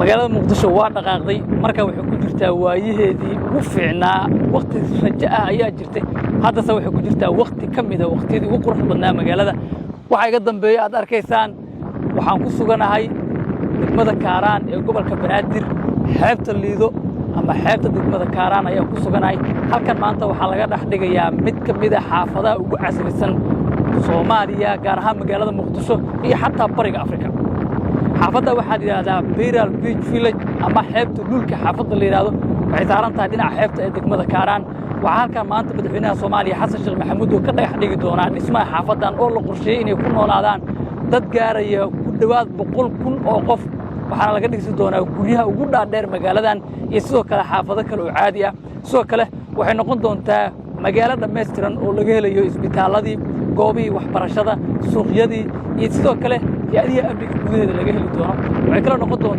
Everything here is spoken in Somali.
Magaalada Muqdisho waa dhaqaaqday. Marka waxay ku jirtaa waayaheedii ugu fiicnaa. Wakhti rajo ah ayaa jirtay, haddase waxay ku jirtaa wakhti ka mida wakhtiyadii ugu quruxda badnaa magaalada. Waxaa iga dambeeya aad arkaysaan, waxaan ku suganahay degmada Kaaraan ee gobolka Banaadir. Xeebta Liido ama xeebta degmada Kaaraan ayaan ku suganahay. Halkan maanta waxaa laga dhex dhigayaa mid ka mid a xaafadaha ugu casrisan Soomaaliya, gaar ahaan magaalada Muqdisho iyo xataa Bariga Afrika. Xaafadda waxaa la yidhahdaa Pearl Beach Village ama Xeebta Luulka. Xaafadda la yidhahdo waxay saaran tahay dhinaca xeebta ee degmada Kaaraan. Waxaa halkan maanta madaxweynaha Soomaaliya Xasan Sheekh Maxamuud oo ka dhagax dhigi doonaa dhismaha xaafaddan oo la qorsheeyey inay ku noolaadaan dad gaaraya ku dhowaad 100,000 oo qof. Waxaana laga dhisi doonaa guryaha ugu dhaadheer magaaladan iyo sidoo kale xaafado kale oo caadi ah. Sidoo kale waxay noqon doontaa magaalo dhammaystiran oo laga helayo isbitaalladii, goobihii waxbarashada, suuqyadii iyo sidoo kale hay-adihii amniga gudaheeda laga heli doono. Waxay kaloo noqon doontaa